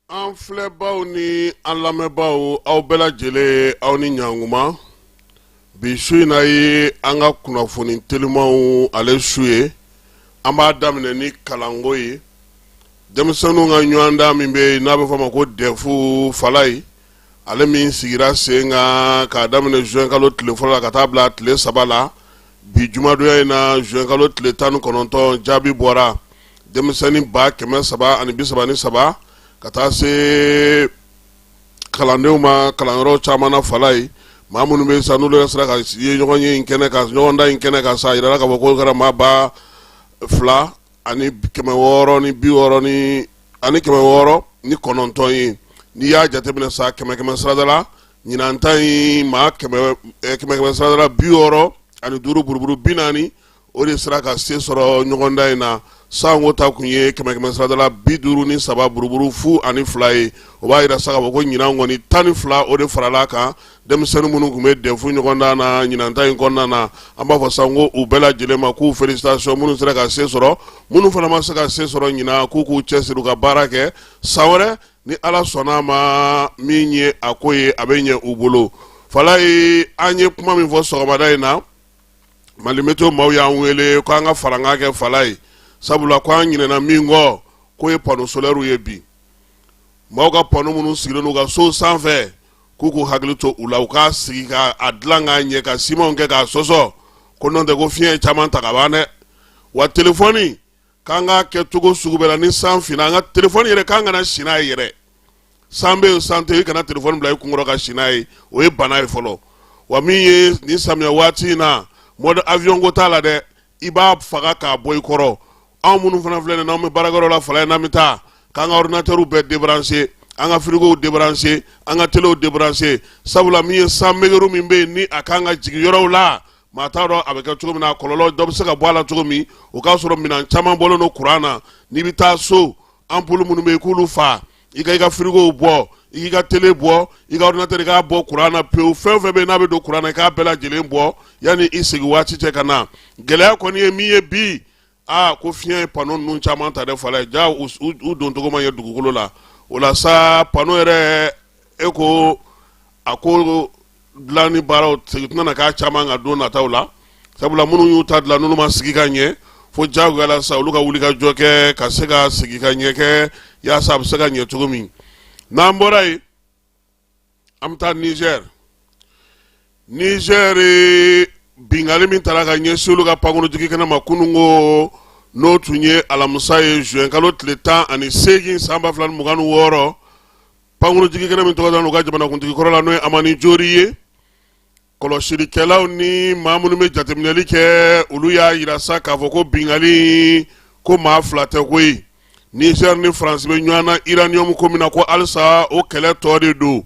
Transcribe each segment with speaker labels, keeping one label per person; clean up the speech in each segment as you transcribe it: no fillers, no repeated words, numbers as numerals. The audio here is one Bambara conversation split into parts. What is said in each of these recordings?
Speaker 1: An filɛbaw ni an lamɛnbaw, aw bɛɛ lajɛlen, aw ni ɲankuma. Bi su in na ye an ka kunnafoni telimanw ale su ye. An b'a daminɛ ni kalanko ye. Denmisɛnninw ka ɲɔgɔndan min bɛ yen, n'a bɛ fɔ a ma ko DEF, Falayi, ale min sigira sen kan k'a daminɛ juin kalo tile fɔlɔ la ka taa bila tile 3 la, bi jumadonya in na, juin kalo tile 19, jaabi bɔra. Denmisɛnnin 333,000 ka taa se kalandenw ma kalanyɔrɔ caman na, Falayi. Maa minnu bɛ sa, n'olu yɛrɛ sera ka ye ɲɔgɔn ye in kɛnɛ kan, ɲɔgɔndan in kɛnɛ kan sa, a yirala k'a fɔ k'o kɛra maa 2660 ni ani 609 ye. N'i y'a jateminɛ sa, kɛmɛ kɛmɛ sarada la, ɲinan ta in, maa kɛmɛ kɛmɛ sarada la 65 buruburu 40, o de sera ka se sɔrɔ ɲɔgɔndan in na. Sanko ta kun ye kɛmɛ kɛmɛ sarada la 53 buruburu 0 ani 2 ye. O b'a yira sa k'a fɔ ko ɲinan kɔni, 12 o de farala kan, denmisɛnnin minnu tun bɛ DEF ɲɔgɔndan na ɲinan ta in kɔnɔna na. An b'a fɔ sa ko u bɛɛ lajɛlen ma k'u félicitation, minnu sera ka se sɔrɔ. Minnu fana ma se ka se sɔrɔ ɲinan, k'u k'u cɛsiri, u ka baara kɛ. San wɛrɛ, ni Ala sɔnna a ma, min ye a ko ye, a bɛ ɲɛ u bolo. Falayi, an ye kuma min fɔ sɔgɔmada in na, Mali Météo maaw y'an wele ko an ka farankan kɛ, Falayi, sabula ko an ɲinɛna min kɔ, k'o ye panneau solaire ye. Bi maaw ka panneau minnu sigilen u ka so sanfɛ, k'u k'u hakili to u la, u k'a sigi ka a dilan k'a ɲɛ, ka simanw kɛ k'a sɔsɔ, ko n'o tɛ, ko fiɲɛ ye caman ta ka ban dɛ. Wa telefɔni, k'an k'a kɛ cogo sugu bɛɛ la, ni san finna, an ka telefɔni yɛrɛ, k'an kana si n'a ye yɛrɛ. San bɛ yen, san tɛ, i kana telefɔni bila i kunkɔrɔ ka si n'a ye, o ye bana ye fɔlɔ. Wa min ye nin samiya waati in na, mode avion ko t'a la dɛ, i b'a faga k'a bɔ i kɔrɔ. Anw minnu fana filɛ nin, n'anw bɛ baarakɛyɔrɔ la, Falaye, n'an bɛ taa, k'an ka ordinateur bɛɛ débrancher, an ka frigow débrancher, an ka telew débrancher, sabula min ye san megeru min bɛ yen, ni a kan ka jigin yɔrɔw la, maa t'a dɔn a bɛ kɛ cogo min na, a kɔlɔlɔ dɔ bɛ se ka bɔ a la cogo min. O k'a sɔrɔ minɛn caman bɔlen don courant na. N'i bɛ taa so, ampoule minnu bɛ yen, k'olu fa, i ka frigow bɔ, i k'i ka télé bɔ, i ka ordinateur, i k'a bɔ courant na pewu. Fɛn o fɛn bɛ yen n'a bɛ don courant na, i k'a bɛɛ lajɛlen bɔ yanni i segin waati cɛ ka na. Gɛlɛya kɔni ye min ye bi, aa, ko fiɲɛ ye panneau ninnu caman ta dɛ, Falaye. Ja u doncogo ma ɲɛ dugukolo la. O la sa, panneau yɛrɛ, e ko a ko dilanni baaraw segin tɛna na k'a caman ka don nataw la, sabula minnu y'u ta dilan, n'olu ma sigi ka ɲɛ, fo diyagoya la sa, olu ka wuli ka jɔ kɛ ka se ka sigi ka ɲɛ kɛ, yaasa a bɛ se ka ɲɛ cogo min. N'an bɔra yen, an bɛ taa Niger. Niger, binkanni min taara ka ɲɛsin olu ka pankurunjigi kɛnɛ ma kununko, n'o tun ye alamisa ye, juin kalo tile 18, san 2026, pankurunjigi kɛnɛ min tɔgɔ dalen u ka jamanakuntigi kɔrɔ la, n'o ye Amani Jori ye, kɔlɔsilikɛlaw ni maa minnu bɛ jateminɛli kɛ, olu y'a yira sa k'a fɔ ko binkanni ko maa fila tɛ koyi. Niger ni France bɛ ɲɔgɔn na uranium ko min na, ko halisa o kɛlɛ tɔ de don.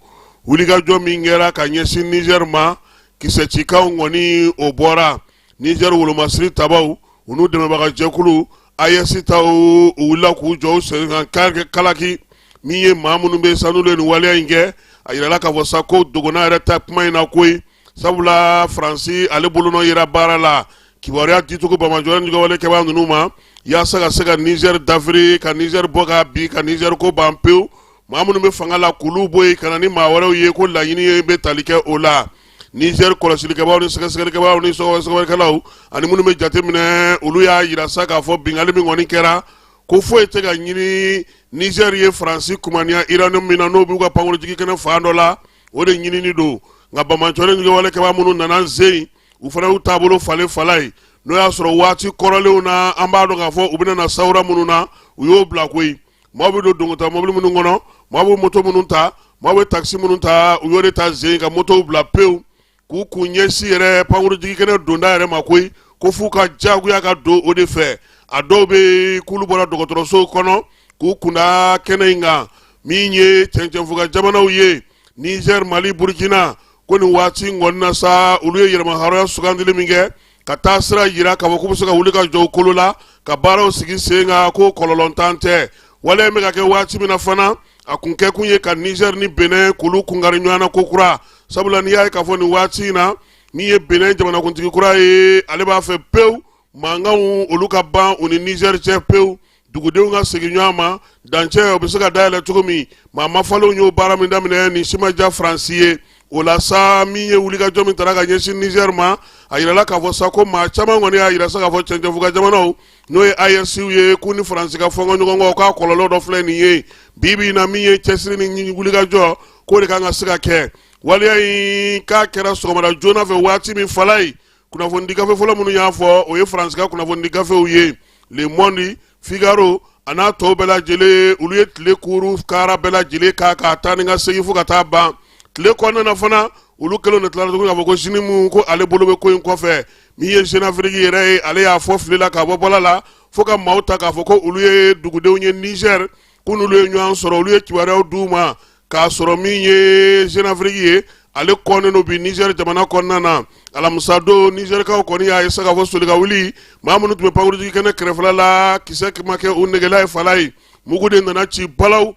Speaker 1: Wulikajɔ min kɛra ka ɲɛsin Niger ma, kisɛcikanw kɔni, o bɔra Niger wolomasiri tabaw, u n'u dɛmɛbaga jɛkulu AES taw, u wulila k'u jɔ u sen kan kalaki. Min ye maa minnu bɛ sa, n'olu ye nin waleya in kɛ, a yirala k'a fɔ sa ko dogona yɛrɛ ta kuma in na koyi, sabula Faransi ale bolonɔ yera baara la, kibaruya dicogo banbaanciwale ni kɛbaa ninnu ma, yaasa ka se ka Niger dafiri, ka Niger bɔ ka bin, ka Niger ko ban pewu, maa minnu bɛ fanga la k'olu bɔ yen ka na ni maa wɛrɛw ye, ko laɲini ye bɛ tali kɛ o la. Niger kɔlɔsilikɛbaaw ni sɛgɛsɛgɛlikɛbaaw ni sɛgɛsɛgɛlikɛlaw ani minnu bɛ jateminɛ, olu y'a yira sa k'a fɔ binkanni min kɔni kɛra, ko foyi tɛ ka ɲini Niger ye Faransi kumaniya uranium min na, n'o b'u ka pankurunjigi kɛnɛ fan dɔ la, o de ɲinini don. Nka banbaanciwale ni wale kɛbaa minnu nana sen, u fana y'u taabolo falen fala ye. N'o y'a sɔrɔ waati kɔrɔlenw na, an b'a dɔn k'a fɔ u bɛna na sawura minnu na, u y'o bila koyi. Maaw bɛ don dongota mobili minnu kɔnɔ, maaw bɛ moto minnu ta, Maaw bɛ takisi minnu ta, u y'o de ta zen ka motow bila pewu k'u kun ɲɛsin yɛrɛ pankurunjigikɛnɛ donda yɛrɛ ma koyi, ko f'u ka jagoya ka don o de fɛ. A dɔw bɛ k'olu bɔra dɔgɔtɔrɔsow kɔnɔ k'u kunda kɛnɛ in kan. Min ye cɛncɛnfuga jamanaw ye, Niger, Mali, Burkina, ko nin waati in kɔni na sa, olu ye yɛrɛmahɔrɔnya sugandili min kɛ ka taa sira jira k'a fɔ k'u bɛ se ka wuli ka jɔ u kolo la ka baaraw sigi sen kan, ko kɔlɔlɔntan tɛ. Waleya bɛ ka kɛ waati min na fana, a kun kɛkun ye ka Niger ni Benin k'olu kunkari ɲɔgɔn na kokura, sabula n'i y'a ye k'a fɔ nin waati in na, min ye Benin jamanakuntigi kura ye, ale b'a fɛ pewu mankanw olu ka ban u ni Niger cɛ pewu, dugudenw ka segin ɲɔgɔn ma, dancɛ o bɛ se ka dayɛlɛ cogo min. Maa mafalenw y'o baara min daminɛ, nin si ma diya Faransi ye. O la sa, min ye wulikajɔ min tara ka ɲɛsin Niger ma, a yirala k'a fɔ sa ko maa caman kɔni y'a yira sa k'a fɔ cɛncɛnfuga jamanaw, n'o ye AES ye, k'u ni Faransi ka fɔnkɔ ɲɔgɔn kɔ, k'a kɔlɔlɔ dɔ filɛ nin ye bi bi in na. Min ye cɛsiri ni wulikajɔ k'o de kan ka se ka kɛ. Waleya in k'a kɛra sɔgɔmada joona fɛ waati min, Falayi, kunnafonidi gafe fɔlɔ minnu y'a fɔ, o ye Faransi ka kunnafonidi gafew ye, Le Monde, Figaro a n'a tɔw bɛɛ lajɛlen. Olu ye tile kuuru kara bɛɛ lajɛlen k'a ka taa ni ka segin fo ka taa ban tile kɔnɔna na fana. Olu kɛlen de tilala tuguni k'a fɔ ko JNIM ko ale bolo bɛ ko in kɔfɛ. Min ye Jeune Afrique yɛrɛ ye, ale y'a fɔ fili la k'a bɔ bɔla la fo ka maaw ta k'a fɔ ko olu ye dugudenw ye Niger, ko n'olu ye ɲɔgɔn sɔrɔ, olu ye kibaruyaw d'u ma, k'a sɔrɔ min ye Jeune Afrique ye, ale kɔnnen don bi Niger jamana kɔnɔna na. Alamisa don, Nizɛrikaw kɔni y'a ye sa k'a fɔ soli ka wuli, maa minnu tun bɛ pankurunjigi kɛnɛ kɛrɛfɛla la, kisɛ ma kɛ u negela ye. Falayi, mugu de nana ci balaw,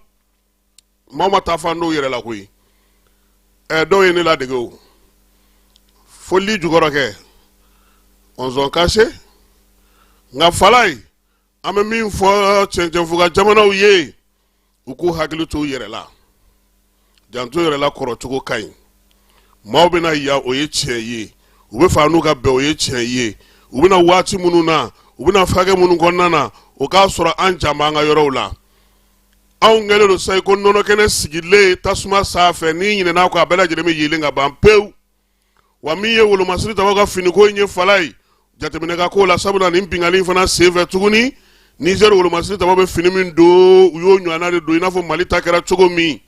Speaker 1: maaw ma taa fan dɔw yɛrɛ la koyi. Ɛ, dɔw ye ne ladege o foli jukɔrɔ kɛ ɔnzɔn kase. Nka Falayi, an bɛ min fɔ cɛncɛnfuga jamanaw ye, u k'u hakili to u yɛrɛ la, janto yɛrɛ la kɔrɔcogo ka ɲi. Maaw bɛna yan, o ye tiɲɛ ye, u bɛ fɛ n'u ka bɛn, o ye tiɲɛ ye. U bɛna waati minnu na, u bɛna hakɛ minnu kɔnɔna na, o k'a sɔrɔ an jan b'an ka yɔrɔw la. Anw kɛlen don sa i ko nɔnɔkɛnɛ sigilen tasuma sanfɛ, n'i ɲinɛna kɔ, a bɛɛ lajɛlen bɛ yeelen ka ban pewu. Wa min ye wolomasiri tabaw ka finiko in ye, Falayi, jateminɛ ka k'o la, sabula nin binkanni in fana senfɛ tuguni, Niger wolomasiri tabaw bɛ fini min don, u y'o ɲɔgɔnna de don i n'a fɔ Mali ta kɛra cogo min.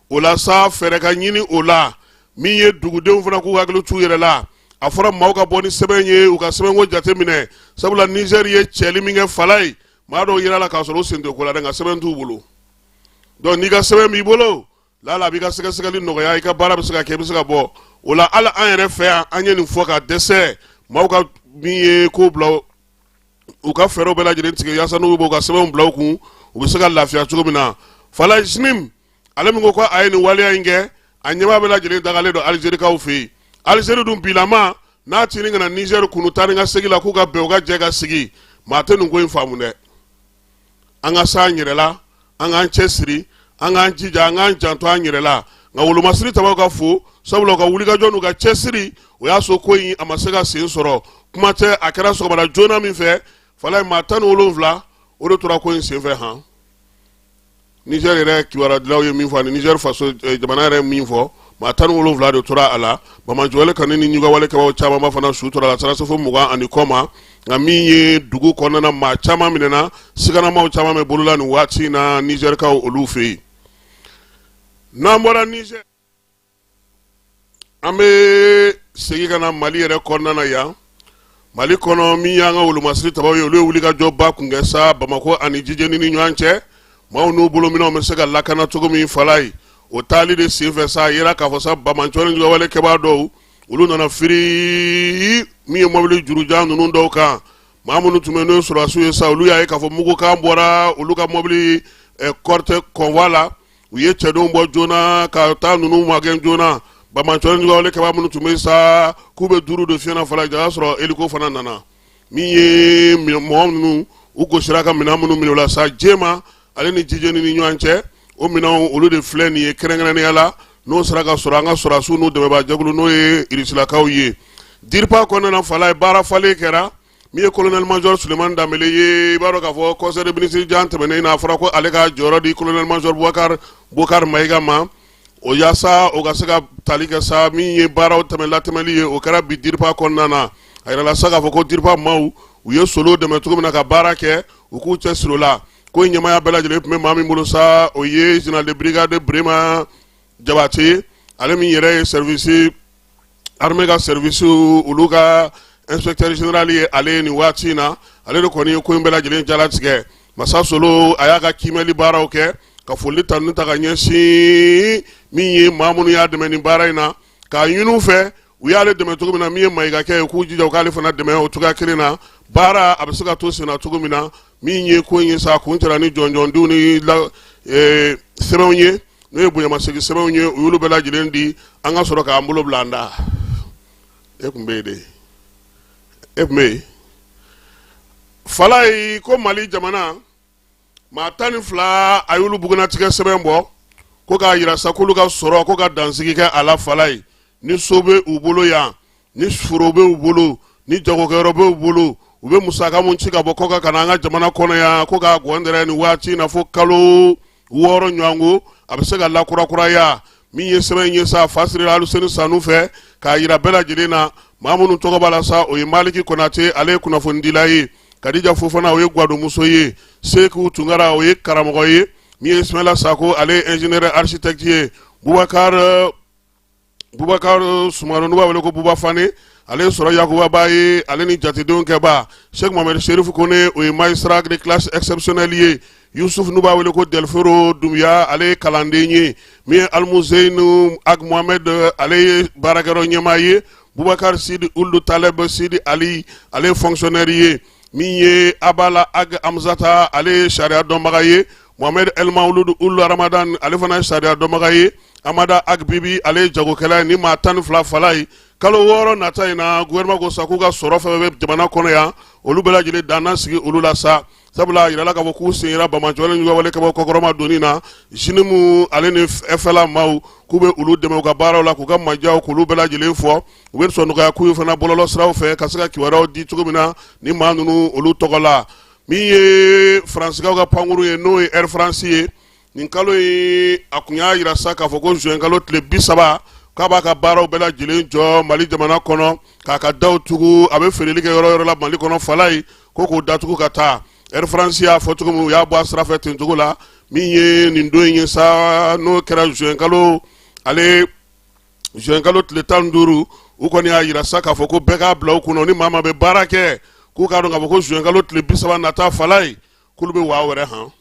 Speaker 1: O la sa, fɛɛrɛ ka ɲini o la. Min ye dugudenw fana k'u hakili t'u yɛrɛ la, a fɔra maaw ka bɔ ni sɛbɛn ye, u ka sɛbɛnko jateminɛ, sabula Niger ye cɛli min kɛ, Falayi, maa dɔw yera la k'a sɔrɔ u sen tɛ ko la dɛ, nka sɛbɛn t'u bolo. Donc n'i ka sɛbɛn b'i bolo, lala a b'i ka sɛgɛsɛgɛli nɔgɔya, i ka baara bɛ se ka kɛ, i bɛ se ka bɔ o la. Hali an yɛrɛ fɛ yan, an ye nin fɔ ka dɛsɛ. Maaw ka min ye ko bila, u ka fɛɛrɛw bɛɛ lajɛlen tigɛ yaasa n'u b'u ka sɛbɛnw bila u kun, u bɛ se ka lafiya cogo min na. Falayi, JNIM ale min ko ko a ye nin waleya in kɛ, a ɲɛmaa bɛɛ lajɛlen dagalen don Alizerikaw fɛ yen. Alizeri dun bilama n'a tini ka na Nizɛri kunu taa ni ka segin la, k'u ka bɛn, u ka jɛ ka sigi. Maa tɛ nin ko in faamu dɛ. An ka s'an yɛrɛ la, an k'an cɛ siri, an k'an jija, an k'an janto an yɛrɛ la. Nka wolomasiri tabaw ka fo, sabula u ka wulikajɔ n'u ka cɛsiri, o y'a sɔrɔ ko in a ma se ka sen sɔrɔ. Kuma tɛ, a kɛra sɔgɔmada joona min fɛ, Falayi, maa 17 o de tora ko in senfɛ han. Niger yɛrɛ kibarudilaw ye min fɔ ani Niger faso jamana yɛrɛ min fɔ, maa 17 de tora a la. Banbaanciwale kɔni ni ɲugawale kɛbaaw camanba fana su tora a la, taara se fo 20 ani kɔ ma. Nka min ye dugu kɔnɔna, maa caman minɛna, siganamaw caman bɛ bolola nin waati in na Nizɛrikaw olu fɛ yen. N'an bɔra Niger, an bɛ segin ka na Mali yɛrɛ kɔnɔna na yan. Mali kɔnɔ, min y'an ka wolomasiri tabaw ye, olu ye wulikajɔba kun kɛ sa Bamakɔ ani Jijeni ni ɲɔgɔn cɛ, maaw n'u bolominɛnw bɛ se ka lakana cogo min. Falayi, o taali de senfɛ sa, a yera k'a fɔ sa banbaanci ni jugawale kɛbaa dɔw, olu nana firi min ye mɔbili jurujan ninnu dɔw kan. Maa minnu tun bɛ, n'o ye sɔrɔdasiw ye sa, olu y'a ye k'a fɔ mugukan bɔra olu ka mɔbili cortège convoi la. U ye cɛdenw bɔ joona ka taa ninnu magɛn joona. Banbaanci ni jugawale kɛbaa minnu tun bɛ sa k'u bɛ duuru de fiyɛ na, Falayi, ja y'a sɔrɔ hélico fana nana. Min ye mɔgɔ ninnu, u gosira ka minɛn minnu minɛ u la sa Jema ale ni Jijeni ni ɲɔgɔn cɛ, o minɛnw olu de filɛ nin ye kɛrɛnkɛrɛnnenya la, n'o sera ka sɔrɔ an ka sɔrɔdasiw n'u dɛmɛbaajɛkulu, n'o ye irisilakaw ye. DIRPA kɔnɔna na, Falayi, baara falen kɛra. Min ye colonel major Sulemani Danbele ye, i b'a dɔn k'a fɔ conseil de ministre jan tɛmɛnen na, a fɔra ko ale ka jɔyɔrɔ di colonel major Bubakar Bokar Mayiga ma, o yaasa o ka se ka tali kɛ sa min ye baaraw tɛmɛ latɛmɛli ye. O kɛra bi DIRPA kɔnɔna na. A yirala sa k'a fɔ ko DIRPA maaw, u ye solo dɛmɛ cogo min na ka baara kɛ, u k'u cɛ siri o la. Ko ɲɛmaaya bɛɛ lajɛlen tun bɛ maa min bolo sa, o ye général de brigade Burema Jabate, ale min yɛrɛ ye service armée ka service olu ka inspecteur général ye, ale ye nin waati in na, ale de kɔni ye ko in bɛɛ lajɛlen jalatigɛ. Masa Solo, a y'a ka kiimɛli baaraw kɛ ka foli tanu ta ka ɲɛsin min ye maa minnu y'a dɛmɛ nin baara in na, k'a ɲini u fɛ u y'ale dɛmɛ cogo min na, min ye Mayiga kɛ ye, k'u jija u k'ale fana dɛmɛ o cogoya kelen na, baara a bɛ se ka to senna cogo min na. Min ye ko in ye sa, kun cɛla ni jɔnjɔndenw ni sɛbɛnw ye, n'o ye bonyamasegin sɛbɛnw ye, u y'olu bɛɛ lajɛlen di. An ka sɔrɔ k'an bolo bila an da. E tun bɛ yen de, e tun bɛ yen. Falayi ko Mali jamana maa 12, a y'olu bugunnatigɛ sɛbɛn bɔ ko k'a yira sa k'olu ka sɔrɔ ko ka dansigi kɛ a la. Falayi, ni so bɛ u bolo yan, ni foro bɛ u bolo, ni jagokɛyɔrɔ bɛ u bolo, u bɛ musaka mun ci ka bɔ kɔkan ka na an ka jamana kɔnɔ yan, ko k'a gɔndɛrɛ nin waati in na fo kalo 6 ɲɔgɔnko, a bɛ se ka lakurakuraya. Min ye sɛbɛn ye sa, fa sirila Aluseni Sanu fɛ k'a yira bɛɛ lajɛlen na. Maa minnu tɔgɔ b'a la sa, o ye Maliki Konate, ale ye kunnafonidila ye, Kadija Fofana, o ye gwadonmuso ye, Seku Tunkara, o ye karamɔgɔ ye, min ye Ismaila Sako, ale ye ingénieur architecte ye, Bubakar Sumano, n'u b'a wele ko Buba Fane, ale ye sɔrɔ yakubaba ye, ale ni jatedenw kɛba, Sheikh Mohamed Sherif Kone, o ye magistrat de classe exceptionnelle ye, Yusuf, n'u b'a wele ko Delfero Dumbuya, ale ye kalanden ye, min ye Almuzeinu Ag Mohamed, ale ye baarakɛyɔrɔ ɲɛmaa ye, Bubakar Sidi Ulu Taleb Sidi Ali, ale ye fonctionnaire ye, min ye Abala Ag Amzata, ale ye sariya dɔnbaga ye, Mohamed El Mawlud Ulu Ramadan, ale fana ye sariya dɔnbaga ye, Amada Ag Bibi, ale ye jagokɛla ye. Ni maa 12, Falayi, kalo 6 nata in na, gouvernement ko sa k'u ka sɔrɔ fɛn fɛn bɛ jamana kɔnɔ yan, olu bɛɛ lajɛlen danna sigi olu la sa, sabula a yirala k'a fɔ k'u sen yera banbaanciwale juguwale kɛbɔ kɔkɔrɔma donni na. JNIM ale ni FLA maaw, k'u bɛ olu dɛmɛ u ka baaraw la, k'u ka majaw k'olu bɛɛ lajɛlen fɔ. U bɛ sɔn nɔgɔya k'u ye fana bɔlɔlɔ siraw fɛ ka se ka kibaruyaw di cogo min na ni maa ninnu olu tɔgɔ la. Min ye Faransikaw ka pankuru ye, n'o ye Air France ye, nin kalo in a kun y'a yira sa k'a fɔ ko juin kalo tile 30, k'a b'a ka baaraw bɛɛ lajɛlen jɔ Mali jamana kɔnɔ, k'a ka daw tugu, a bɛ feereli kɛ yɔrɔ yɔrɔ la Mali kɔnɔ. Falayi ko k'o datugu ka taa. Air France y'a fɔ cogo min, u y'a bɔ a sira fɛ ten cogo la. Min ye nin don in ye sa, n'o kɛra juin kalo, ale juin kalo tile 15, u kɔni y'a yira sa k'a fɔ ko bɛɛ k'a bila u kunna, ni maa maa bɛ baara kɛ, k'u k'a dɔn k'a fɔ ko juin kalo tile 30 nata, Falayi, k'olu bɛ waa wɛrɛ han,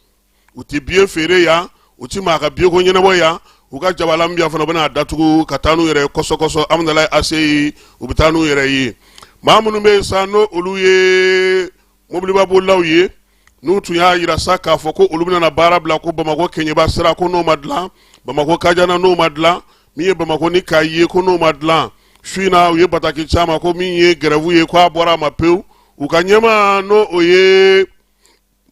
Speaker 1: u ti biye feere yan, u ti maa ka biye ko ɲɛnabɔ yan, u ka jabala min fana, u bɛna datugu ka taa n'u yɛrɛ ye kɔsɔkɔsɔ Amudalayi ACI, u bɛ taa n'u yɛrɛ ye. Maa minnu bɛ yen sa, n'o olu ye mobilibabolilaw ye, n'u tun y'a yira sa k'a fɔ ko olu bɛna baara bila, ko Bamakɔ Keɲeba sira ko n'o ma dilan, Bamakɔ Kajana n'o ma dilan, min ye Bamakɔ ni Kayi ye ko n'o ma dilan, su in na u ye bataki caman ko min ye gɛrɛfu ye, k'a bɔra a ma pewu. U ka ɲɛmaa, n'o o ye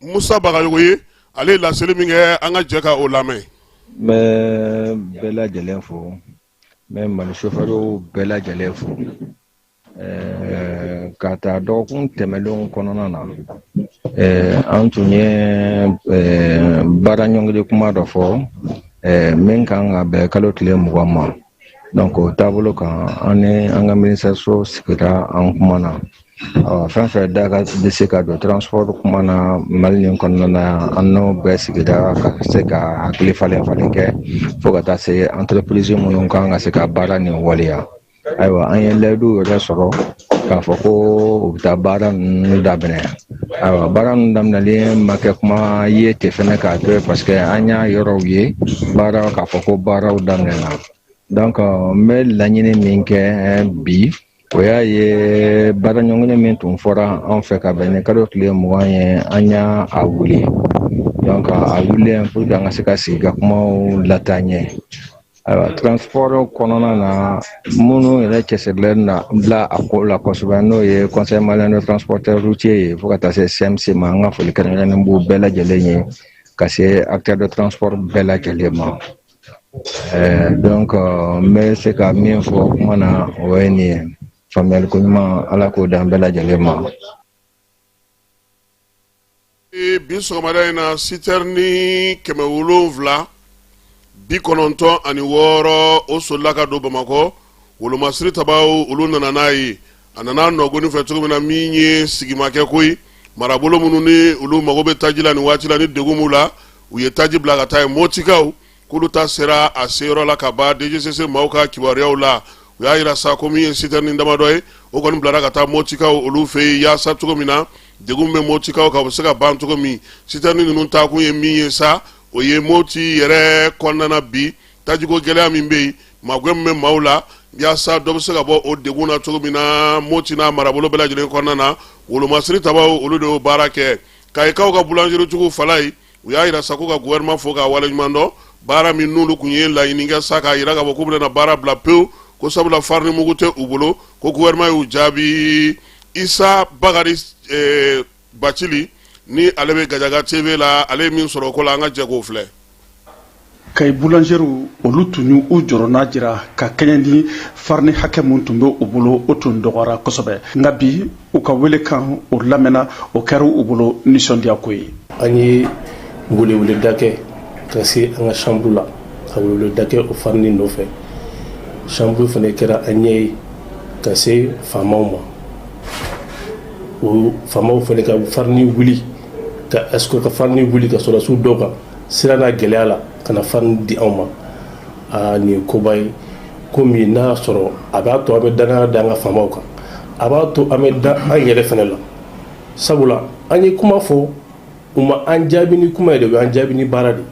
Speaker 1: Musa Bagayogo ye, ale ye laseli min kɛ, an ka jɛ ka o lamɛn.
Speaker 2: N bɛ bɛɛ lajɛlen fo, n bɛ Mali sofɛriw bɛɛ lajɛlen fo. Ka taa dɔgɔkun tɛmɛnlenw kɔnɔna na, an tun ye baara ɲɔngiri kuma dɔ fɔ min kan ka bɛn kalo tile 20 ma. Donc o taabolo kan, an ni an ka ministère so sigira, an kumana fɛn fɛn da ka bɛ se ka don transport kuma na Mali nin kɔnɔna na, an n'o bɛɛ sigira ka se ka hakili falen falen kɛ fo ka taa se entreprise minnu kan ka se ka baara nin waleya. Ayiwa, an ye layidu yɛrɛ sɔrɔ k'a fɔ ko u bɛ taa baara ninnu daminɛ. Ayiwa, baara ninnu daminɛlen ma kɛ kuma ye ten fɛnɛ k'a to yen, parce que an y'a yɔrɔw ye baara k'a fɔ ko baaraw daminɛna. Donc n bɛ laɲini min kɛ bi, o y'a ye baara ɲɔngiri min tun fɔra an fɛ ka bɛn ni kalo tile 20 ye, an y'a a wuli. Donc a wulilen pour que an ka se ka sigi ka kumaw lataa ɲɛ. Ayiwa, transport kɔnɔna na, minnu yɛrɛ cɛsirilen na bila a ko la kosɛbɛ, n'o ye Conseil malien de transporteur routier ye, fo ka taa se CMC ma, an ka foli kɛrɛnkɛrɛnnen b'u bɛɛ lajɛlen ye, ka se acteur de transport bɛɛ lajɛlen ma. Donc n bɛ se ka min fɔ kuma na, o ye nin ye. Faamuyali ko ɲuman, Ala k'o d'an bɛɛ lajɛlen ma.
Speaker 1: Bi sɔgɔmada in na, sitɛrini 796, o solila ka don Bamakɔ. Wolomasiri tabaw, olu nana n'a ye. A nana nɔgɔni fɛ cogo min na, min ye sigimakɛ ko ye, marabolo minnu ni olu mago bɛ taji la nin waati la, ni degun b'u la, u ye taji bila ka taa ye. Motikaw K'olu ta sera a seyɔrɔ la ka ban. DGCC maaw ka kibaruyaw la, u y'a yira sa ko min ye sitɛrɛni damadɔ ye, o kɔni bilara ka taa Motikaw olu fɛ yen, yaasa cogo min na degun bɛ Motikaw kan, o bɛ se ka ban cogo min. Sitɛrɛni ninnu taakun ye min ye sa, o ye Moti yɛrɛ kɔnɔna na bi, tajiko gɛlɛya min bɛ yen, magɛn min bɛ maaw la, yaasa dɔ bɛ se ka bɔ o degun na cogo min na Moti n'a marabolo bɛɛ lajɛlen kɔnɔna na. Wolomasiri tabaw, olu de y'o baara kɛ. Kayikaw ka bulanzeritigiw fala ye, u y'a yira sa ko ka gouvernement fo k'a waleɲuman dɔn baara min n'olu tun ye laɲini kɛ sa, k'a yira k'a fɔ k'u bɛna baara bila pewu, ko sabula farini mugu tɛ u bolo, ko gouvernement y'u jaabi. Isa Bakari Bacili ni ale bɛ Gajaga TV la, ale ye min sɔrɔ o ko la, an ka jɛ k'o filɛ.
Speaker 3: Kayi bulanzeriw, olu tun y'u u jɔrɔna jira ka kɛɲɛ ni farini hakɛ min tun bɛ u bolo, o tun dɔgɔyara kosɛbɛ. Nka bi, u ka welekan o lamɛnna, o kɛra u bolo nisɔndiyako ye.
Speaker 4: An ye weleweleda kɛ ka se an ka chambre la, ka weleweleda kɛ o farini nɔfɛ. Chambre fana kɛra an ɲɛ ye ka se faamaw ma. O faamaw fana ka farini wuli ka escorte, ka farini wuli ka sɔrɔdasiw dɔw kan sira n'a gɛlɛya la, ka na farini di anw ma. Aa, nin ye koba ye, ko min n'a y'a sɔrɔ a b'a to an bɛ danaya da an ka faamaw kan, a b'a to an bɛ da an yɛrɛ fana la, sabula an ye kuma fɔ, u ma an jaabi ni kuma ye de, u y'an jaabi ni baara de.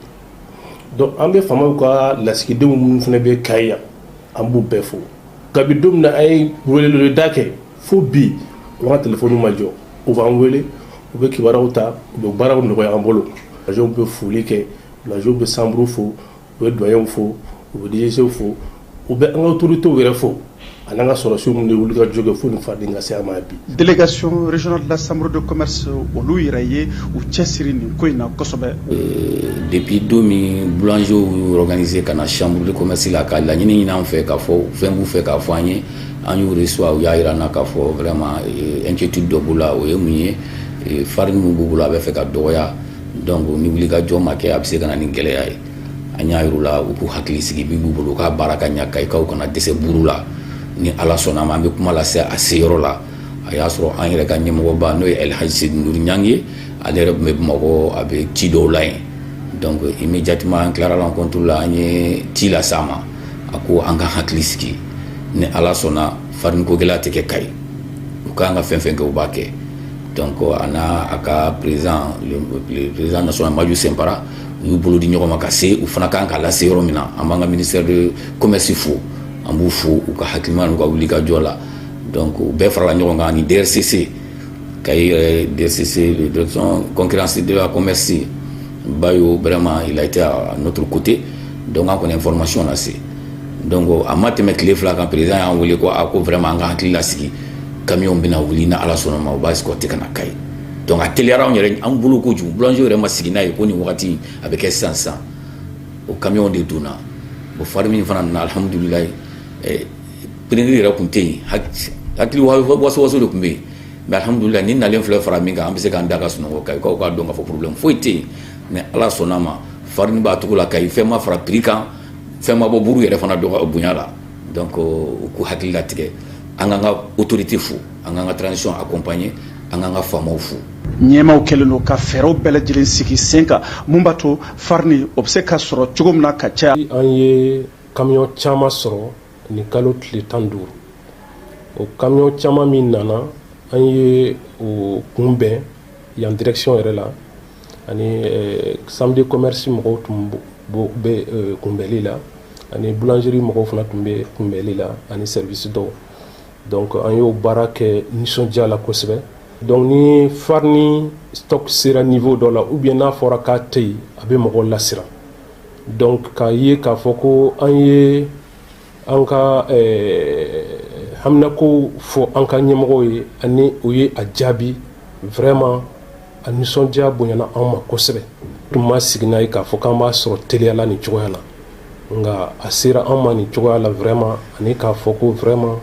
Speaker 4: Donc an bɛ faamaw ka lasigidenw minnu fana bɛ Kayi yan, an b'u bɛɛ fo. Kabi don min na an ye weleweleda kɛ fo bi, u ka telefɔni ma jɔ, u b'an wele, u bɛ kibaruyaw ta, u bɛ baaraw nɔgɔya an bolo. Boulangers bɛ foli kɛ, boulangers bɛ chambre fo, u bɛ doyenw fo, u bɛ DGC fo, u bɛ an ka autorités yɛrɛ fo, ani an ka sɔrɔdasiw minnu ye wulikajɔ kɛ fo nin faden ka se an ma bi.
Speaker 3: Délégation régionale de la chambre de commerce, olu yɛrɛ ye u cɛsiri nin ko in na kosɛbɛ.
Speaker 5: Depuis don min boulangers y'u organiser ka na chambre de commerce la ka laɲini ɲini an fɛ, k'a fɔ fɛn b'u fɛ k'a fɔ an ye, an y'u reçoit. U y'a jira an na k'a fɔ vraiment inquiétude dɔ b'u la. O ye mun ye? Farine min b'u bolo, a bɛ fɛ ka dɔgɔya. Donc ni wulikajɔ ma kɛ, a bɛ se ka na ni gɛlɛya ye. An y'a yir'u la, u k'u hakili sigi, min b'u bolo, u k'a baara ka ɲɛ, Kayikaw kana dɛsɛ buru la. Ni Ala sɔnna ma, an bɛ kuma lase a seyɔrɔ la. A y'a sɔrɔ an yɛrɛ ka ɲɛmɔgɔba, n'o ye Elhaji Seydou Nuru Ɲangi ye, ale yɛrɛ tun bɛ Bamakɔ, a bɛ ci dɔw la yen. Donc immédiatement an tilara rencontre la, an ye ci lase a ma. A ko an ka hakili sigi, ni Ala sɔnna, farini ko gɛlɛya tɛ kɛ Kayi. U k'an ka fɛn fɛn kɛ, u b'a kɛ. Donc a n'a a ka président, le président national Maju Sɛnpara, u y'u bolo di ɲɔgɔn ma ka se u fana kan k'a lase yɔrɔ min na. An b'an ka ministère de commerce fo, an b'u fo u ka hakilima n'u ka wulikajɔ la. Donc u bɛɛ farala ɲɔgɔn kan ani DRCC, Kayi yɛrɛ DRCC, direction concurrence de la commerce, Bayo, vraiment il a été à notre côté. Donc an kɔni information lase. Donc a ma tɛmɛ tile 2 kan, président y'an wele ko a ko vraiment an ka hakili lasigi, camion bɛna wuli ni Ala sɔnna ma, u b'a escorter ka na Kayi. Donc a teliyara anw yɛrɛ an bolo kojugu. Boulanger yɛrɛ ma sigi n'a ye ko nin wagati a bɛ kɛ sisan sisan. O camion de donna o farine min fana nana, alhamdulilayi, pénurie yɛrɛ tun tɛ yen, hakili waso waso de tun bɛ yen. Mais alhamdulilayi, ni nalen filɛ fara min kan, an bɛ se k'an da ka sunɔgɔ. Kayikaw k'a dɔn k'a fɔ problème foyi tɛ yen. Ni Ala sɔnna ma, farine b'a cogo la Kayi, fɛn ma fara prix kan, fɛn ma bɔ buru yɛrɛ fana dɔgɔ bonya la. Donc u k'u hakili latigɛ. An k'an ka autorité fo, an k'an ka transition accompagner, an k'an ka faamaw fo.
Speaker 3: Ɲɛmaw kɛlen don ka fɛɛrɛw bɛɛ lajɛlen sigi sen kan mun b'a to farini o bɛ se ka sɔrɔ cogo min na ka caya.
Speaker 4: An ye camion caman sɔrɔ nin kalo tile 15. O camion caman min nana, an ye o kunbɛn yan direction yɛrɛ la, ani chambre de commerce mɔgɔw tun bɛ kunbɛnli la, ani boulangerie mɔgɔw fana tun bɛ kunbɛnli la, ani service dɔw. Donc an y'o baara kɛ nisɔndiya la kosɛbɛ. Donc ni farine stock sera niveau dɔ la, ou bien n'a fɔra k'a tɛ yen, a bɛ mɔgɔw lasiran. Donc k'a ye k'a fɔ ko an ye an ka haminako fɔ an ka ɲɛmɔgɔw ye, ani o ye a jaabi, vraiment a nisɔndiya bonyana an ma kosɛbɛ. Tun ma sigi n'a ye k'a fɔ k'an b'a sɔrɔ teliya la nin cogoya la, nka a sera an ma nin cogoya la vraiment, ani k'a fɔ ko vraiment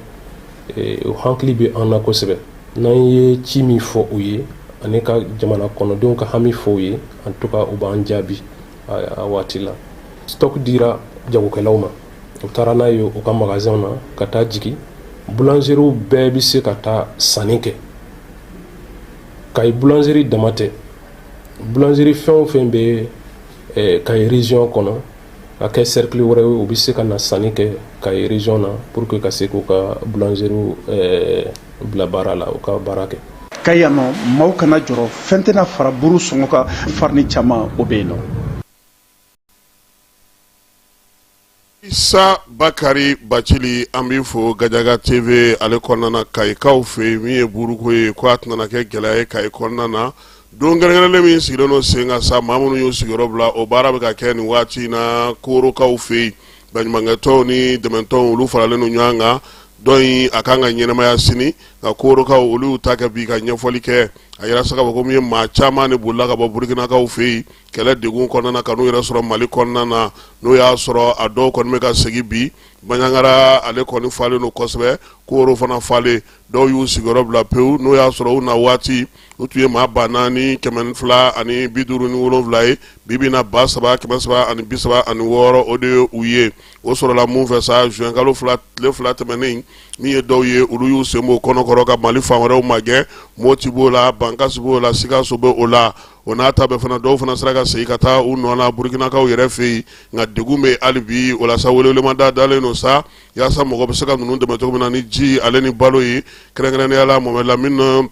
Speaker 4: o hakili bɛ an na kosɛbɛ. N'an ye ci min fɔ u ye, ani ka jamana kɔnɔdenw ka hami fɔ u ye, en tout cas u b'an jaabi a waati la. Stock dira jagokɛlaw ma, u taara n'a ye u ka magasin na ka taa jigin. Boulangerie bɛɛ bɛ se ka taa sanni kɛ. Kayi boulangerie dama tɛ, boulangerie fɛn o fɛn bɛ Kayi région kɔnɔ. Ka kɛ cercle wɛrɛ ye, u bɛ se ka na sanni kɛ Kayi région na pour que ka se k'u ka boulangerie bila baara la, u ka baara kɛ.
Speaker 3: Kayi yan nɔ, maaw kana jɔrɔ, fɛn tɛna fara buru sɔngɔ kan, farini caman o bɛ yen nɔ.
Speaker 1: Isa Bakari Bacili, an b'i fo Gajaga TV ale kɔnɔna na Kayikaw fɛ yen. Min ye buruko ye, ko a tɛna kɛ gɛlɛya ye Kayi kɔnɔna na. Don kɛrɛnkɛrɛnlen min sigilen don sen kan sa, maa minnu y'u sigiyɔrɔ bila, o baara bɛ ka kɛ nin waati in na Korokaw fɛ yen. Baɲumankɛtɔnw ni dɛmɛtɔnw, olu faralen don ɲɔgɔn kan. Don in a kan ka ɲɛnamaya sini, nka Korokaw olu y'u ta kɛ bi ka ɲɛfɔli kɛ. A yira sa k'a fɔ ko min ye maa caman de bolila ka bɔ Burukinakaw fɛ yen kɛlɛ degun kɔnɔna na ka n'u yɛrɛ sɔrɔ Mali kɔnɔna na. N'o y'a sɔrɔ a dɔw kɔni bɛ ka segin bi. Baɲangara ale kɔni falen don kosɛbɛ, Koro fana falen, dɔw y'u sigiyɔrɔ bila pewu. N'o y'a sɔrɔ u na waati u tun ye maa 4257 ye, bi bi na 3336 o de ye u ye. O sɔrɔla mun fɛ sa, juin kalo tile 2 tɛmɛnen, min ye dɔw ye, olu y'u sen b'o kɔnɔkɔrɔ ka Mali fan wɛrɛw magɛn. Moti b'o la, Bankasi b'o la, Sikaso bɛ o la. O n'a ta bɛɛ fana, dɔw fana sera ka segin ka taa u nɔ na Burukinakaw yɛrɛ fɛ yen, nka degun bɛ hali bi. O la sa, welewelemada dalen don sa yaasa mɔgɔ bɛ se ka ninnu dɛmɛ cogo min na ni ji ale ni balo ye. Kɛrɛnkɛrɛnnenya la, Mohamed Lamine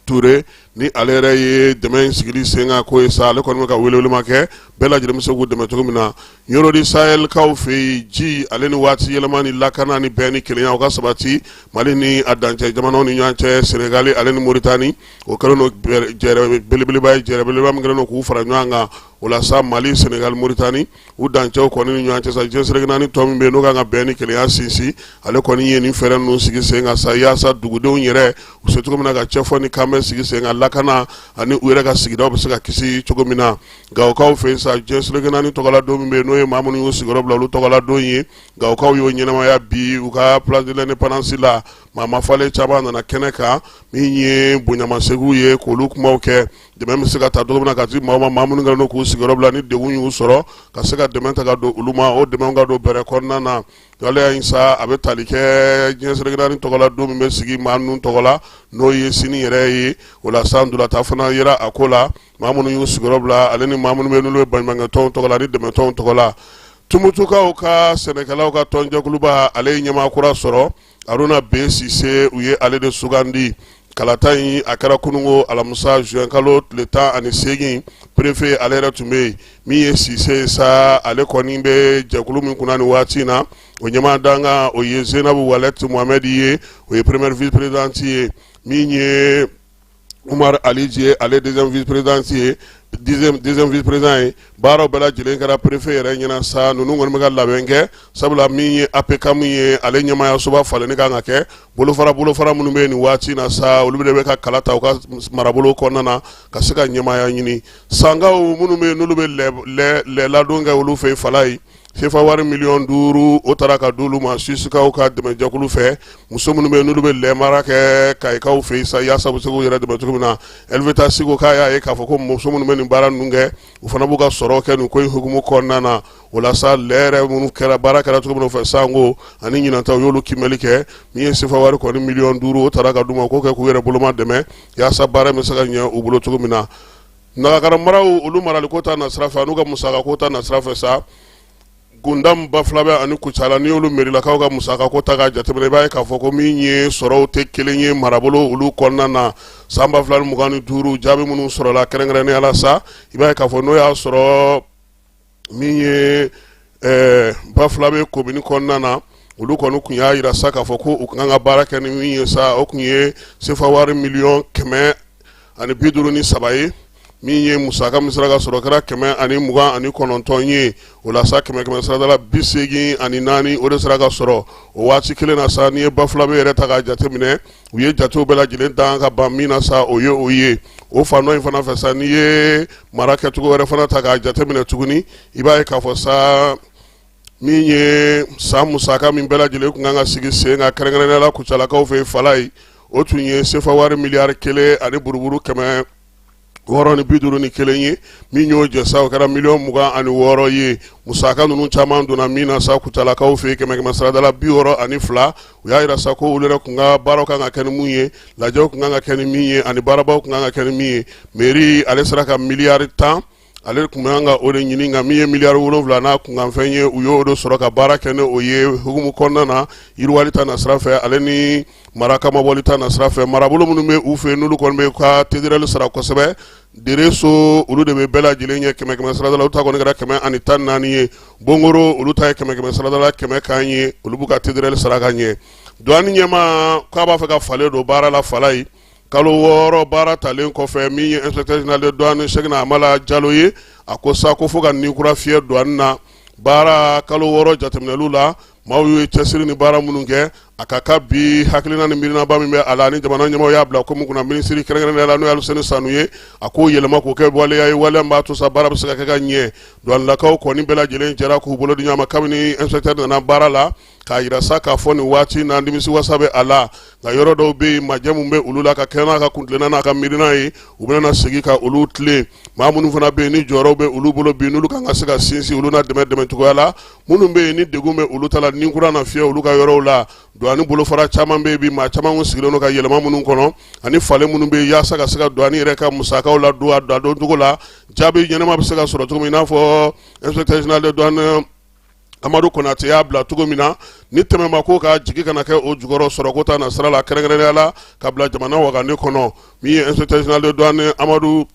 Speaker 1: Ture, ni ale yɛrɛ ye dɛmɛ in sigili sen kan ko ye sa, ale kɔni bɛ ka welewelema kɛ, bɛɛ lajɛlen bɛ se k'u dɛmɛ cogo min na. Ɲɔrɔ du Sahelkaw fɛ yen, ji ale ni waati yɛlɛma ni lakana ni bɛn ni kelenya, o ka sabati Mali ni a dancɛ jamanaw ni ɲɔgɔn cɛ, Senegali ale ni Moritani. O kɛlen don jɛrɛ belebeleba ye, jɛrɛ belebeleba min kɛlen don k'u fara ɲɔgɔn kan. O la sa, Mali, Senegali, Moritani, u dancɛw kɔni ni ɲɔgɔn cɛ sa, diɲɛ seleke naani tɔn min bɛ yen n'o kan ka bɛn ni kelenya sinsin, ale kɔni ye nin fɛɛrɛ ninnu sigi sen kan sa, yaasa dugudenw yɛrɛ u se cogo min na ka cɛfɔ ni kanbɛn sigi sen kan, lakana ani u yɛrɛ ka sigidaw bɛ se ka kisi cogo min na. Gawokaw fɛ yen sa, diɲɛ seleke naani tɔgɔla don min bɛ yen, n'o ye maa minnu y'u sigiyɔrɔ bila olu tɔgɔla don ye, Gawokaw y'o ɲɛnamaya bi u ka place de l'indépendance la. Maa mafalen caman nana kɛnɛ kan, min ye bonyamasegin ye k'olu kumaw kɛ. Dɛmɛ bɛ se ka ta cogo min na ka di maaw ma, maa minnu kɛlen don k'u sigiyɔrɔ bila ni degun y'u sɔrɔ, ka se ka dɛmɛ ta ka don olu ma, o dɛmɛ ka don bɛrɛ kɔnɔna na. Waleya in sa, a bɛ tali kɛ diɲɛ seleke naani tɔgɔ la don min bɛ sigi maa ninnu tɔgɔ la, n'o ye sini yɛrɛ ye. O la sa, ntolatan fana yera a ko la, maa minnu y'u sigiyɔrɔ bila ale ni maa minnu bɛ n'olu ye baɲumankɛtɔnw tɔgɔ la ni dɛmɛtɔnw tɔgɔ la. Tumutukaw ka sɛnɛkɛlaw ka tɔnjɛkuluba, ale ye ɲɛmaa kura sɔrɔ, Haruna B Sise, u ye ale de sugandi. Kalata in a kɛra kununko alamisa juin kalo tile 18, préfet ale yɛrɛ tun bɛ yen. Min ye Sise sa, ale kɔni bɛ jɛkulu min kunna nin waati in na, o ɲɛmaa dankan o ye Zenabu Walɛti Mohamɛdi ye, o ye première vice présidente ye. Min ye Umar Aliji ye, ale deuxième vice présidente ye, deuxième vice président ye. Baaraw bɛɛ lajɛlen kɛra préfet yɛrɛ ɲɛna sa. Ninnu kɔni bɛ ka labɛn kɛ, sabula min ye APCAM ye, ale ɲɛmaayasoba falenni kan ka kɛ. Bolofara minnu bɛ nin waati na sa, olu de bɛ ka kala ta u ka marabolo kɔnɔna na ka se ka ɲɛmaaya ɲini. Sankaw minnu bɛ yen n'olu bɛ lɛ ladon kɛ olu fɛ yen, Falayi, sefa wari miliyɔn 5, o taara ka d'olu ma Suisikaw ka dɛmɛjɛkulu fɛ. Muso minnu bɛ n'olu bɛ lɛ mara kɛ Kayikaw fɛ yen sa, yaasa u bɛ se k'u yɛrɛ dɛmɛ cogo min na. Helvetas ko k'a y'a ye k'a fɔ ko muso minnu bɛ nin baara ninnu kɛ, u fana b'u ka sɔrɔ kɛ nin ko in hukumu kɔnɔna na. O la sa, lɛ yɛrɛ minnu kɛra, baara kɛra cogo min na u fɛ sanko ani ɲinanta, u y'olu kiimɛli kɛ. Min ye sefa wari kɔni miliyɔn 5, o taara ka d'u ma k'o kɛ k'u yɛrɛ boloma dɛmɛ, yaasa baara in bɛ se ka ɲɛ u bolo cogo min na. Nagakara maraw, olu maraliko ta nasira fɛ, n'u ka musakako ta nasira fɛ sa, Gundam, Bafulabɛ ani Kucala, n'i y'olu merilakaw ka musakako ta k'a jateminɛ, i b'a ye k'a fɔ ko min ye sɔrɔw tɛ kelen ye marabolo olu kɔnɔna na. San 2025 jaabi minnu sɔrɔla kɛrɛnkɛrɛnnenya la sa, i b'a ye k'a fɔ n'o y'a sɔrɔ min ye Bafulabɛ komini kɔnɔna na, olu kɔni tun y'a jira sa k'a fɔ ko u kan ka baara kɛ ni min ye sa, o tun ye sefa wari miliyɔn 153 ye. Min ye musaka min sera ka sɔrɔ, kɛra 129 ye. O la sa, kɛmɛ sarada la 84, o de sera ka sɔrɔ o waati kelen na sa. N'i ye Bafulabɛ yɛrɛ ta k'a jateminɛ, u ye jatew bɛɛ lajɛlen dan ka ban min na sa, o ye o ye. O fan dɔ in fana fɛ sa, n'i ye mara kɛcogo wɛrɛ fana ta k'a jateminɛ tuguni, i b'a ye k'a fɔ sa, min ye san musaka min bɛɛ lajɛlen tun kan ka sigi sen kan kɛrɛnkɛrɛnnenya la Kucalakaw fɛ Falayi, o tun ye sefa wari miliyari kelen ani buruburu 651 ye. Min y'o jɛ sa, o kɛra miliyɔn 26 ye. Musaka ninnu caman donna min na sa Kucalakaw fɛ, kɛmɛ sarada la 62, u y'a jira sa ko olu yɛrɛ tun ka baaraw kan ka kɛ ni mun ye, lajɛw tun kan ka kɛ ni min ye, ani baarabaw tun kan ka kɛ ni min ye. Mairie ale sera ka miliyari 10 Ale tun bɛ an ka o de ɲini, nka min ye miliyari 7 n'a kunkanfɛn ye, u y'o de sɔrɔ ka baara kɛ ni o ye hukumu kɔnɔna na, yiriwali ta nasira fɛ, ale ni mara kamabɔli ta nasira fɛ. Marabolo minnu bɛ u fɛ, n'olu kɔni bɛ ka TDR sara kosɛbɛ, Dereso, olu de bɛ bɛɛ lajɛlen ɲɛ kɛmɛ kɛmɛ sarada la, u ta kɔni kɛra 114 ye. Bongoro, olu ta ye kɛmɛ kɛmɛ sarada la 100 kan ye, olu b'u ka TDR sara ka ɲɛ. Douane ɲɛmaa k'a b'a fɛ ka falen don baara la. Falaye, kalo 6 baara talen kɔfɛ, min ye inspecteur général de douane Sɛkina Amala Jalo ye, a ko sa ko fo ka ni kura fiyɛ douane na. Baara kalo 6 jateminɛliw la, maaw ye cɛsiri ni baara minnu kɛ, a ka kan bi hakilina ni miirinaba min bɛ a la, ni jamana ɲɛmaaw y'a bila ko min kunna, minisiri kɛrɛnkɛrɛnnenya la, n'o ye Aluseni Sanu ye, a k'o yɛlɛma k'o kɛ waleya ye, waleya min b'a to sa baara bɛ se ka kɛ ka ɲɛ. Douanelakaw kɔni bɛɛ lajɛlen jɛra k'u bolo di ɲɔgɔn ma kabini inspecteur nana baara la, k'a yira sa k'a fɔ nin waati na nimisi wasa bɛ a la. Nka yɔrɔ dɔw bɛ yen, majɛ min bɛ olu la ka kɛ n'a ka kuntilenna n'a ka miirina ye, u bɛna segin ka olu tilen. Maa minnu fana bɛ yen, ni jɔyɔrɔw bɛ olu bolo bi, n'olu kan ka se ka sinsin, olu na dɛmɛ dɛmɛ cogoya la. Minnu bɛ yen, ni degun bɛ olu ta la, ni kura na fiyɛ olu ka yɔrɔw la. Douane bolofara caman bɛ yen bi, maa caman kun sigilen don ka yɛlɛma minnu kɔnɔ ani falen minnu bɛ yen, yaasa ka se ka douane yɛrɛ ka musakaw ladon a don cogo la, jaabi ɲɛnama bɛ se ka sɔrɔ cogo min, i n'a fɔ inspecteur général de douane Amadu Konate y'a bila cogo min na, ni tɛmɛma ko ka jigi kana kɛ o jukɔrɔ sɔrɔko ta na sira la, kɛrɛnkɛrɛnnenya la ka bila jamana wagande kɔnɔ. Min ye inspecteur général de douane Amadu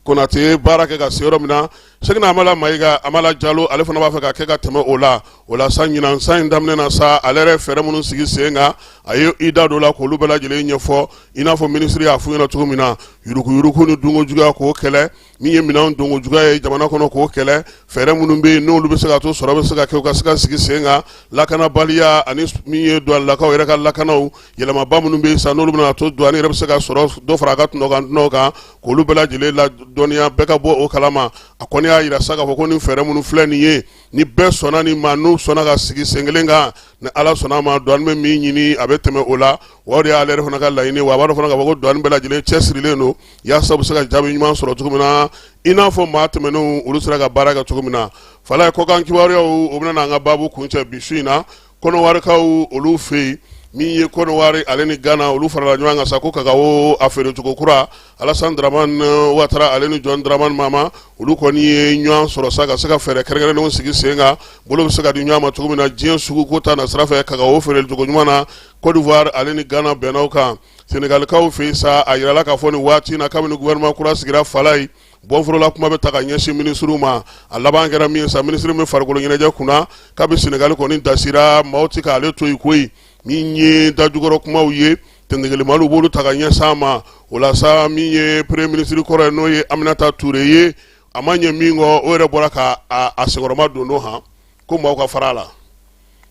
Speaker 1: Konate ye baara kɛ ka se yɔrɔ min na, Sɛkina Amala Mayiga Amala Jalo, ale fana b'a fɛ ka kɛ ka tɛmɛ o la. O la sa, ɲinan san in daminɛ na sa, ale yɛrɛ fɛɛrɛ minnu sigi sen kan, a ye i da don la k'olu bɛɛ lajɛlen ɲɛfɔ, i n'a fɔ minisiri y'a f'u ɲɛna cogo min na, yuruguyurugu ni dunko juguya, k'o kɛlɛ, min ye minɛn donko juguya ye jamana kɔnɔ, k'o kɛlɛ, fɛɛrɛ minnu bɛ yen n'olu bɛ se ka to sɔrɔ bɛ se ka kɛ, u ka se ka sigi sen kan, lakanabaliya ani min ye douanelakaw yɛrɛ ka lakanaw, yɛlɛmaba minnu bɛ yen sa, n'olu bɛna to douane yɛrɛ bɛ se ka sɔrɔ dɔ fara a ka tɔnɔ kan kan, k'olu bɛɛ lajɛlen ladɔnniya, bɛɛ ka bɔ o kalama. A kɔni y'a jira sa k'a fɔ ko ni fɛɛrɛ minnu filɛ nin ye, ni bɛɛ sɔnna nin ma, n'u sɔnna ka sigi sen kelen kan, ni Ala sɔnna a ma, douane bɛ min ɲini, a bɛ tɛmɛ o la. Wa o de y'ale yɛrɛ fana ka laɲini. Wa a b'a dɔn fana k'a fɔ ko douane bɛɛ lajɛlen cɛsirilen don yaasa u bɛ se ka jaabi ɲuman sɔrɔ cogo min na, i n'a fɔ maa tɛmɛnenw, olu sera ka baara kɛ cogo min na. Falaye, kɔkan kibaruyaw, o bɛna n'an ka baabu kuncɛ bi su in na. Kɔnɔwarikaw olu fɛ yen, min ye Kɔnɔwari ale ni Gana, olu farala ɲɔgɔn kan sa ko kakawo a feerecogo kura. Alassane Dramane Ouattara ale ni John Dramani Mahama, olu kɔni ye ɲɔgɔn sɔrɔ sa ka se ka fɛɛrɛ kɛrɛnkɛrɛnnenw sigi sen kan, bolo bɛ se ka di ɲɔgɔn ma cogo min na diɲɛ suguko ta na sira fɛ, kakawo feerelicogo ɲuman na. Côte d'Ivoire ale ni Gana bɛnna o kan. Senegalikaw fɛ yen sa, a yirala k'a fɔ nin waati in na, kabini gouvernement kura sigira, Falaye, bɔnforola kuma bɛ ta ka ɲɛsin minisiriw ma. A laban kɛra min ye sa, minisiri min farikolo ɲɛnajɛ kunna, kabi Senegali kɔni dasira, maaw tɛ k'ale to yen koyi. Min ye dajukɔrɔ kumaw ye, tɛnɛkelenmaliw b'olu ta ka ɲɛsin a ma. O la sa, min ye premier ministre kɔrɔ ye, n'o ye Aminata Ture ye, a ma ɲɛ min kɔ, o yɛrɛ bɔra ka a senkɔrɔma don don han ko maaw ka fara a la,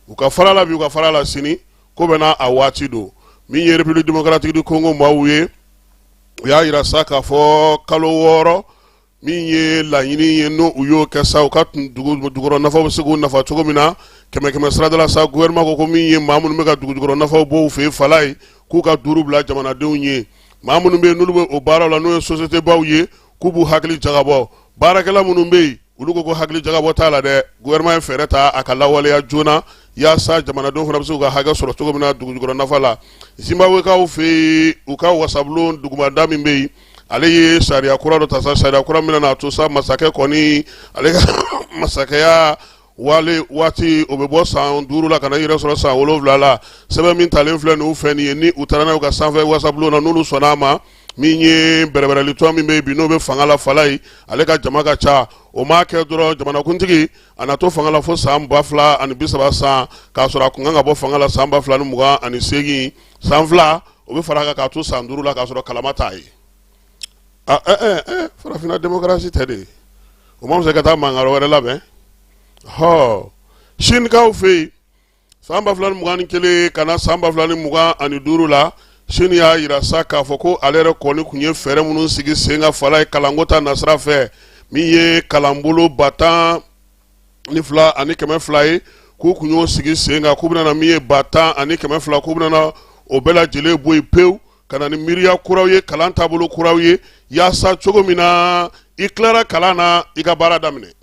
Speaker 1: u ka fara a la bi, u ka fara a la sini, ko bɛ n'a a waati don. Min ye République démocratique du Congo maaw ye, u y'a yira sa k'a fɔ kalo 6 min ye laɲini ye, n'o u y'o kɛ sa, u ka dugu jukɔrɔ nafaw bɛ se k'u nafa cogo min na, kɛmɛ kɛmɛ sarada la sa, gouvernement ko ko min ye maa minnu bɛ ka dugu jukɔrɔ nafaw bɔ u fɛ yen, Falaye, k'u ka duuru bila jamanadenw ye. Maa minnu bɛ yen, n'olu bɛ o baaraw la, n'o ye société baw ye, k'u b'u hakili jagabɔ. Baarakɛla minnu bɛ yen, olu ko ko hakili jagabɔ t'a la dɛ. Gouvernement ye fɛɛrɛ ta a ka lawaleya joona, yaasa jamanadenw fana bɛ se k'u ka hakɛ sɔrɔ cogo min na dugu jukɔrɔ nafa la. Zimbabwekaw fɛ yen, u ka wasabulon dugumada min bɛ yen, ale ye sariya kura dɔ ta sa, sariya kura min na a to sa masakɛ kɔni, ale ka masakɛya wale waati, o bɛ bɔ san 5 la ka na i yɛrɛ sɔrɔ san 7 la. Sɛbɛn min talen filɛ ninnu fɛ nin ye, ni u taara n'a ye u ka sanfɛ wasabulon na, n'olu sɔnna a ma, min ye bɛrɛbɛrɛlitɔn min bɛ yen bi, n'o bɛ fanga la, Falaye, ale ka jama ka ca, o m'a kɛ dɔrɔn jamanakuntigi a na to fanga la fo san 2030 san, k'a sɔrɔ a kun kan ka bɔ fanga la san 2028. San 2 o bɛ fara a kan k'a to san 5 la, k'a sɔrɔ kalama t'a ye. Farafinna démocratie tɛ de, o ma fisa ka taa mankan wɛrɛ labɛn. Hɔ, Sinikaw fɛ yen, san 2021 ka na san 2025 la, Sini y'a yira sa k'a fɔ ko ale yɛrɛ kɔni tun ye fɛɛrɛ minnu sigi sen kan, Falaye, kalanko ta nasira fɛ, min ye kalanbolo 12,200 ye, k'u kun y'o sigi sen kan, k'u bɛna min ye 10,200, k'u bɛna o bɛɛ lajɛlen bɔ yen pewu ka na ni miiriya kuraw ye, kalan taabolo kuraw ye, yaasa cogo min na i tilara kalan na, i ka baara daminɛ.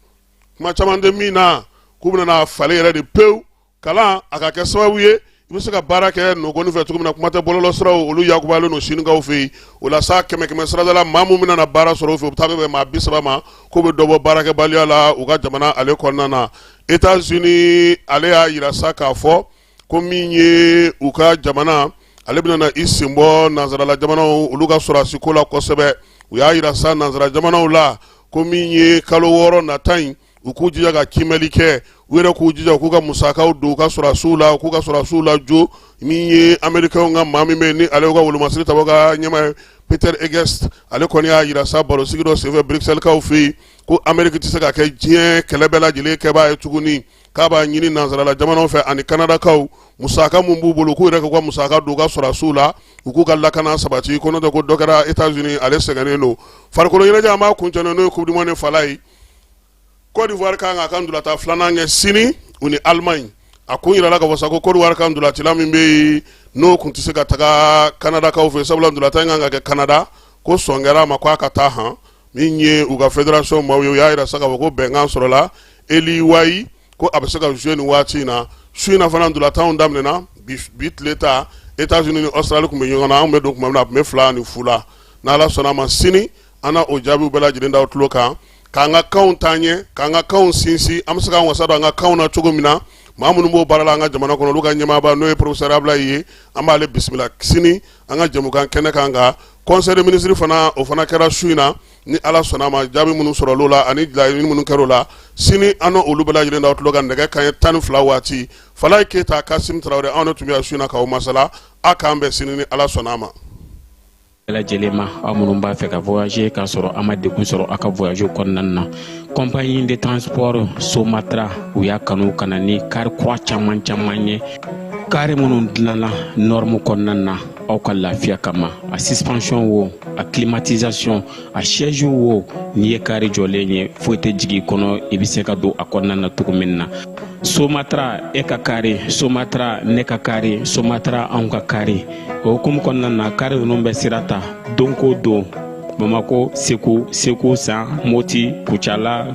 Speaker 1: Kuma caman tɛ min na, k'u bɛna falen yɛrɛ de pewu kalan, a ka kɛ sababu ye I bɛ se ka baara kɛ nɔgɔni fɛ cogo min na, kuma tɛ bɔlɔlɔsiraw, olu yakubalen don sinikaw fɛ yen. O la sa, kɛmɛ kɛmɛ sarada la, maa min bɛna baara sɔrɔ u fɛ, u bɛ taa bɛn maa 30 ma, k'o bɛ dɔ bɔ baarakɛbaliya la u ka jamana ale kɔnɔna na. États-Unis ale y'a jira sa k'a fɔ ko min ye u ka jamana ale bɛna na i senbɔ nansarala jamanaw olu ka sɔrɔdasi ko la kosɛbɛ. U y'a jira sa nansara jamanaw la ko min ye kalo 6 nata in, u k'u jija ka kiimɛli kɛ, u yɛrɛ k'u jija u k'u ka musakaw don u ka sɔrɔdasiw la, u k'u ka sɔrɔdasiw lajɔ. Min ye amerikɛnw ka maa min bɛ yen ni ale y'u ka wolomasiri tabaw ka ɲɛmaa ye, Peter Hegseth, ale kɔni y'a jira sa barosigi dɔ senfɛ Bruxelles-kaw fɛ yen ko Ameriki tɛ se ka kɛ diɲɛ kɛlɛ bɛɛ lajɛlen kɛbaa ye tuguni, k'a b'a ɲini nansarala jamanaw fɛ ani kanadakaw, musaka min b'u bolo, k'u yɛrɛ k'u ka musaka don u ka sɔrɔdasiw la, u k'u ka lakana sabati, ko n'o tɛ ko dɔ kɛra États-Unis ale sɛgɛnnen don. Farikolo ɲɛnajɛ, an b'a kuncɛ n'o ye Coupe du monde fala ye. Côte d'Ivoire kan k'a ka ntolatan filanan kɛ sini u ni Allemagne. A kun yirala k'a fɔ sa ko Côte d'Ivoire ka ntolacila min bɛ yen n'o kun tɛ se ka taga Kanadakaw fɛ, sabula ntolatan in kan ka kɛ Kanada, ko sɔn kɛra a ma k'a ka taa han. Min ye u ka fédération maaw ye, u y'a yira sa k'a fɔ ko bɛnkan sɔrɔla, Elye Wahi ko a bɛ se ka jouer nin waati in na. Su in na fana, ntolatanw daminɛna bi tile ta, États-Unis ni Australie tun bɛ ɲɔgɔn na. Anw bɛ don tuma min na, a tun bɛ 2-0 la. N'Ala sɔnna a ma, sini an na o jaabiw bɛɛ lajɛlen da aw tulo kan, k'an ka kanw taa ɲɛ, k'an ka kanw sinsin, an bɛ se k'an wasa don an ka kanw na cogo min na. Maa minnu b'o baara la an ka jamana kɔnɔ, olu ka ɲɛmaaba n'o ye professeur Ablaye ye, an b'ale bisimila sini an ka jɛmukan kɛnɛ kan. Ka conseil des ministres fana, o fana kɛra su in na. Ni Ala sɔnna a ma, jaabi minnu sɔrɔla o la ani laɲini minnu kɛra o la, sini an n'olu bɛɛ lajɛlen da aw tulo kan nɛgɛ kanɲɛ 12 waati. Falaye Keyita, Kasim Tarawele, anw de tun bɛ yan su in na k'aw masala. A k'an bɛn sini ni Ala sɔnna a ma.
Speaker 6: Bɛɛ lajɛlen ma, aw minnu b'a fɛ ka voyager k'a sɔrɔ a ma degun sɔrɔ aw ka voyage kɔnɔna na, compagnie de transport Somatra, u y'a kanu ka na ni kari kura caman caman ye, kari minnu dilanna norme kɔnɔna na aw ka lafiya kama. A suspension wo, a climatisation, a siège wo, n'i ye kari jɔlen ye, foyi tɛ jigin i kɔnɔ, i bɛ se ka don a kɔnɔna na cogo min na. Somatra, e ka kari Somatra, ne ka kari Somatra, anw ka kari. O hukumu kɔnɔna na, kari ninnu bɛ sira ta don ko don Bamako, Segu, Segu san Moti, Kucala.